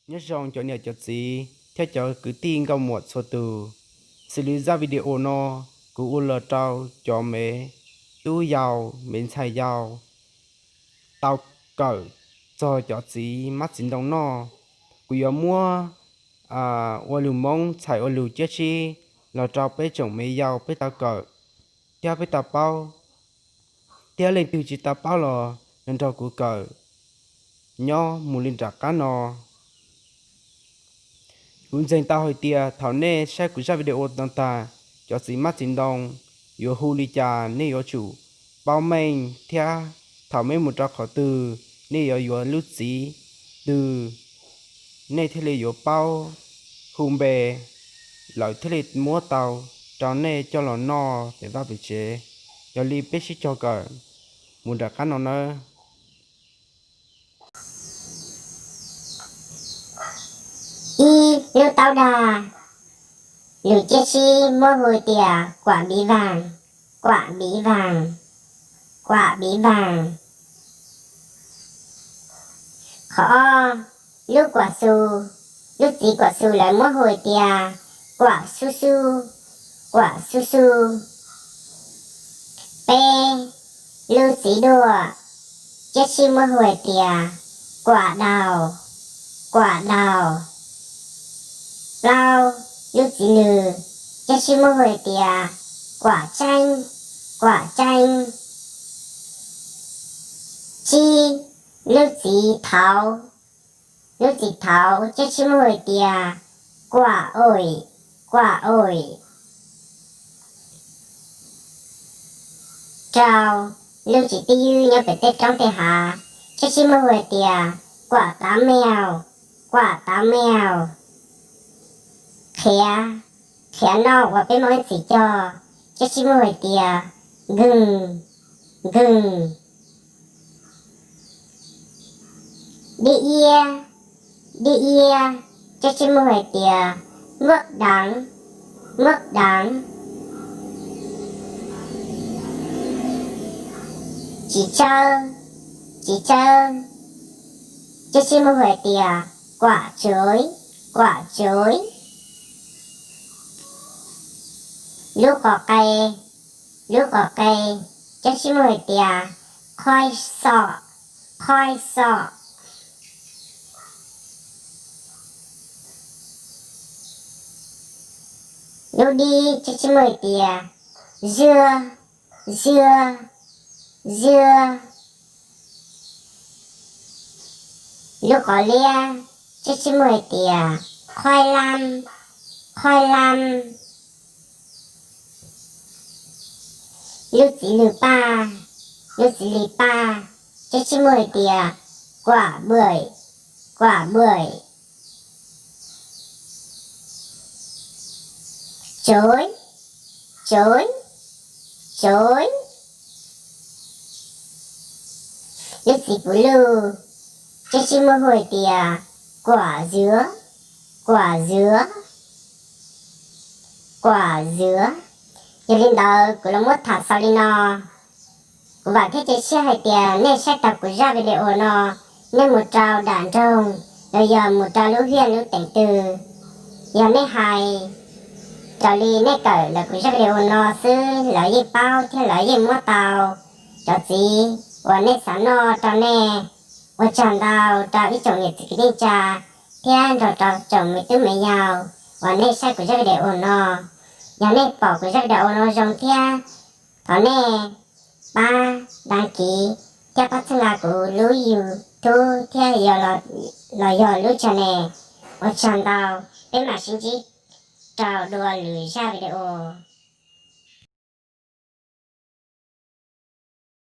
Nyob zoo cov niam cov txiv thiab cov kwv tij nkauj muam txhua tus, xws li zaj video no kuv ua los rau cov me tub yau me ntxhais yau tau kawm txog cov txiv mab txiv ntoo noj. Kuv yuav muab ua lug Moob txhais ua lug ciab tsib los rau peb tsoom me yau peb tau kawm thiab peb tau paub, thiab leej twg tsis tau paub los nrog kuv kawm nyob mus li nram qab no. Kuv ntseeg tau hais tias thaum nej saib kuv zaj video no tag, cov txiv mab txiv ntoo yuav hu li cas nej yuav tsum paub meej thiab thaum nej mus rau qhov twg nej yuav yuav lub txiv twg, nej thiaj li yuav paub hu npe, lawv thiaj li muab tau rau nej coj los noj pem vaj pem tsev. Yog li peb sib cog kawm mus nram qab no nawb. Ib, lub taub dag, lus ciab tsib muab hu tias kuam biv vaag, kuam biv vaag, kuam biv vaag. Qhov ob, lub kuam xu, lub txiv kuam xu lawv muab hu tias kuam sub sub, kuam sub sub. Peb, lub txiv duaj, ciab tsib muab hu hais tias kuam daus, kuam daus. Plaub, lub txiv lwg, ciab tsib muab hu hais tias kuam tseeb, kuam tseeb. Tsib, lub txiv thauv, lub txiv thauv, ciab tsib muab hu hais tias kuam oim, kuam oim. Rau, lub txiv twb ywb nyob pem tej roob tej hav, ciab tsib muab hu hais tias kuam tav meaus, kuam tav meaus. Qhiav, qhiav noj uas peb Moob ib txwm cog, ciab tsib muab hu hais tias nkeeg, nkeeg. Dib iab, dib iab, ciab tsib muab hu hais tias muab daav, muab daav. Txiv tsawb, txiv tsawb, ciab tsib muab hu hais tias kuam tsuv, kuam tsuv. Lub qos qe, lub qos qe, ciab tsib muab hu hais tias qhoi xom, qhoi xom. Lub dib, ciab tsib muab hu hais tias zuag, zuag, zuag. Lub qos liab, ciab tsib muab hu hais tias qhoi lam, qhoi lam. Lub txiv lwg paj, lub txiv lwg paj, ciab tsib muab hu hais tias kuam buam, kuam buam. Tsuv, tsuv, tsuv. Lub txiv puv luj, ciab tsib muab hu hais tias kuam zuav, kuam zuav, kuam zuav. Yog li ntawd kuv los muab tham xaus li no. Kuv vam thiab cia siab hais tias nej saib tau kuv zaj video no, nej mus rau dam nroog los yog mus rau lub hiaj lub teev twg, yog nej hais raws li nej kawm ntawm kuv zaj video no xwb lawv yeej paub thiab lawv yeej muab tau cov txiv uas nej xav noj rau nej. Ua tsaug ntau rau ib tsoom niam txiv kwv tij neej tsa thiab nrog rau tsoom me tub me nyuam uas nej saib kuv zaj video no. Yog nej pom kuv zaj video no zoo thiab, thov nej pab đăng ký thiab pab txhawb nqa kuv lub YouTube thiab los yog lub channel. Ua tsaug ntau, peb mam sib ntsib rau dua lwm zaj video.